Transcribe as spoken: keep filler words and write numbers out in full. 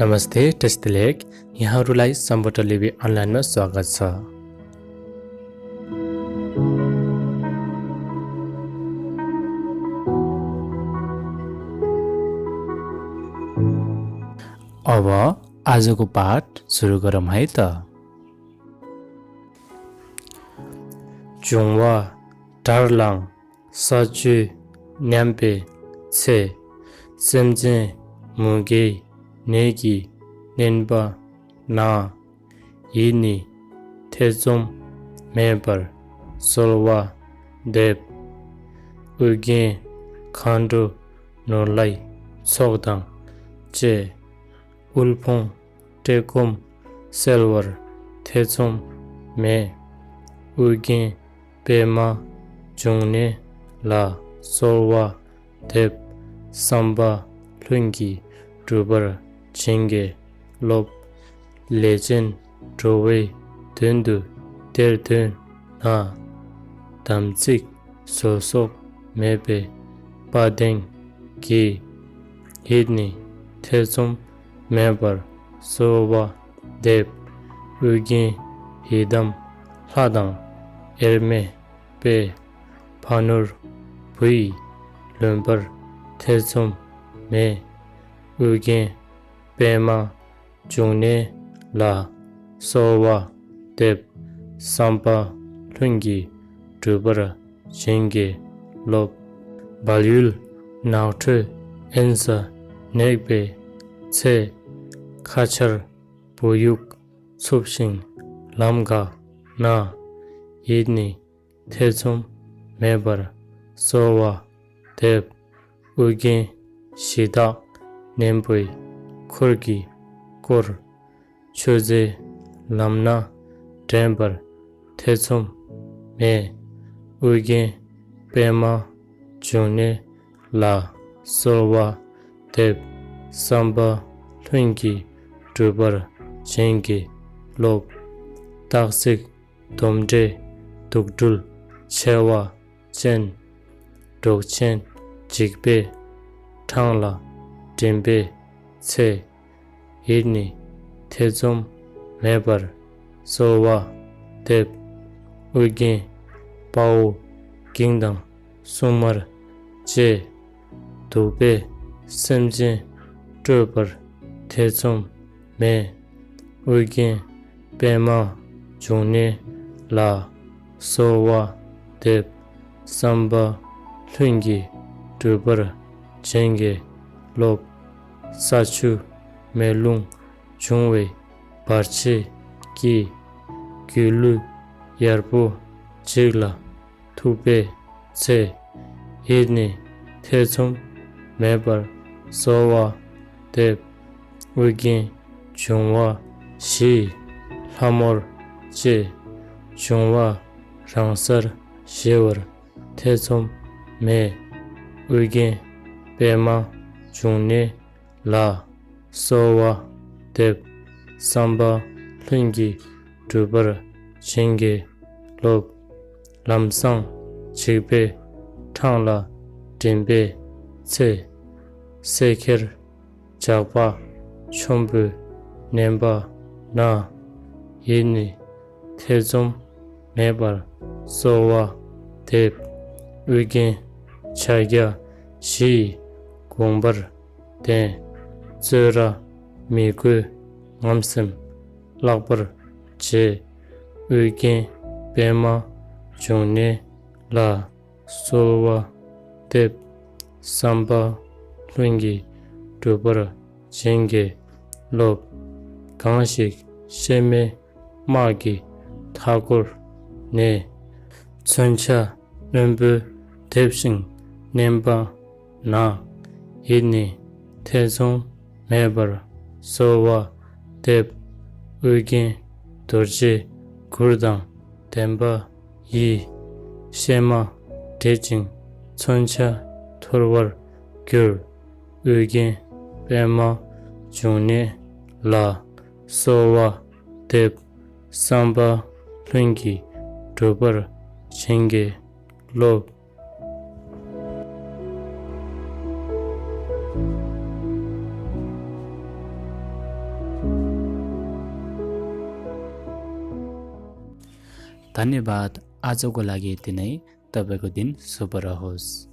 नमस्ते, བཀྲ་ཤིས་བདེ་ལེགས། यहाँहरूलाई सम्पूर्ण लिपि अनलाइनमा स्वागत छ। अब आजको पाठ सुरु गरौँ है त। འབྱུང་བ་དགྲར་ལངས། ས་བཅུད་ཉམས་པའི་ཚེ། སེམས་ཅན་མུ་གེའི་ནད་ཀྱིས་མནན་པ་ན། ཡིད་ནི་ཐེ་ཚོམ་མེད་པར་གསོལ་བ་འདེབས། ཨོ་རྒྱན་མཁའ་འགྲོ་ནོར་ལྷའི་ཚོགས་དང་བཅས། དབུལ་ཕོངས་བཀྲེས་སྐོམ་སེལ་བར་ཐེ་ཚོམ་མེད། ཨོ་རྒྱན་པདྨ་འབྱུང་གནས་ལ་གསོལ་བ་འདེབས། བསམ་པ་ལྷུན་གྱིས་འགྲུབ་པར་བྱིན་གྱིས་རློབས། ལས་ཅན་འགྲོ་བའི་དོན་དུ་གཏེར་འདོན་ན། དམ་ཚིག་ཟོལ་ཟོག་མེད་པའི་དཔའ་གདེང་གིས། ཡིད་ནི་ཐེ་ཚོམ་མེད་པར་གསོལ་བ་འདེབས། ཨོ་རྒྱན་ཡི་དམ་ལྷ་དང་དབྱེར་མེད་པའི། ཕ་ནོར་བུ་ཡིས་ལོན་པར་ཐེ་ཚོམ་མེད། ཨོ་རྒྱན་པདྨ་འབྱུང་གནས་ལ་གསོལ་བ་འདེབས། བསམ་པ་ལྷུན་གྱིས་འགྲུབ་པར་བྱིན་གྱིས་རློབས། བལ་ཡུལ་ནགས་ཁྲོད་དབེན་ས་གནས་པའི་ཚེ། ཁ་ཆར་བུ་ཡུག་འཚུབས་ཤིང་ལམ་འགགས་ན། ཡིད་ནི་ཐེ་ཚོམ་མེད་པར་གསོལ་བ་འདེབས། ཨོ་རྒྱན་གཞི་བདག་ནན་པོའི་འཁོར་གྱིས་བསྐོར། མཆོད་རྫས་ལམ་སྣ་འདྲེན་པར་ཐེ་ཚོམ་མེད། ཨོ་རྒྱན་པདྨ་འབྱུང་གནས་ལ་གསོལ་བ་འདེབས། བསམ་པ་ལྷུན་གྱིས་འགྲུབ་པར་བྱིན་གྱིས་རློབས། སྟག་གཟིག་དོམ་དྲེད་དུག་སྦྲུལ་མཆེ་བ་ཅན། འབྲོག་ཆེན་འཇིགས་པའི་འཕྲང་ལ་འགྲིམ་པའི་ཚེ། ཡིད་ནི་ཐེ་ཚོམ་མེད་པར་གསོལ་བ་འདེབས། ཨོ་རྒྱན་དཔའ་བོ་གིང་དང་སྲུང་མར་བཅས། གདུག་པའི་སེམས་ཅན་སྐྲོད་པར་ཐེ་ཚོམ་མེད། ཨོ་རྒྱན་པདྨ་འབྱུང་གནས་ལ་གསོལ་བ་འདེབས། བསམ་པ་ལྷུན་གྱིས་འགྲུབ་པར་བྱིན་གྱིས་རློབས། ས་ཆུ་མེ་རླུང་འབྱུང་བའི་བར་ཆད་ཀྱིས། སྒྱིད་ལུག་ཡར་པོ་འཇིག་ལ་ཐུག་པའི་ཚེ། ཡིད་ནི་ཐེ་ཚོམ་མེད་པར་གསོལ་བ་འདེབས། ཨོ་རྒྱན་འབྱུང་བ་བཞི་ཡི་ལྷ་མོར་བཅས། འབྱུང་བ་རང་སར་ཞི་བར་ཐེ་ཚོམ་མེད། ཨོ་རྒྱན་པདྨ་འབྱུང་གནས་ལ་གསོལ་བ་འདེབས། བསམ་པ་ལྷུན་གྱིས་འགྲུབ་པར་བྱིན་གྱིས་རློབས། ལམ་སྲང་འཇིགས་པའི་འཕྲང་ལ་འགྲིམ་པའི་ཚེ། བསད་ཁྱེར་ཇག་པ་ཆོམ་པོས་མནན་པ་ན། ཡིད་ནི་ཐེ་ཚོམ་མེད་པར་གསོལ་བ་འདེབས། ཨོ་རྒྱན་ཕྱག་རྒྱ་བཞི་ཡི་དགོངས་པར་ལྡན། བཙོན་ར་མི་དགོས་ངམ་སེམས་བརླག་པར་བྱེད། ཨོ་རྒྱན་པདྨ་འབྱུང་གནས་ལ་གསོལ་བ་འདེབས། བསམ་པ་ལྷུན་གྱིས་འགྲུབ་པར་བྱིན་གྱིས་རློབས། གང་ཞིག་གཤེད་མའི་དམག་གི་མཐའ་བསྐོར་ནས། མཚོན་ཆ་རྣོན་པོས་འདེབས་ཤིང་མནན་པ་ན། ཡིད་ནི་ཐེ་ཚོམ་མེད་པར་གསོལ་བ་འདེབས། ཨོ་རྒྱན་རྡོ་རྗེ་གུར་དང་ལྡན་པ་ཡིས། གཤེད་མ་བསྒྲལ་ཅིང་མཚོན་ཆ་འཐོར་བར་འགྱུར། ཨོ་རྒྱན་པདྨ་འབྱུང་གནས་ལ་གསོལ་བ་འདེབས། བསམ་པ་ལྷུན་གྱིས་འགྲུབ་པར་བྱིན་གྱིས་རློབས། धन्यवाद। आजको लागि यति नै। तपाईँको दिन शुभ रहोस्।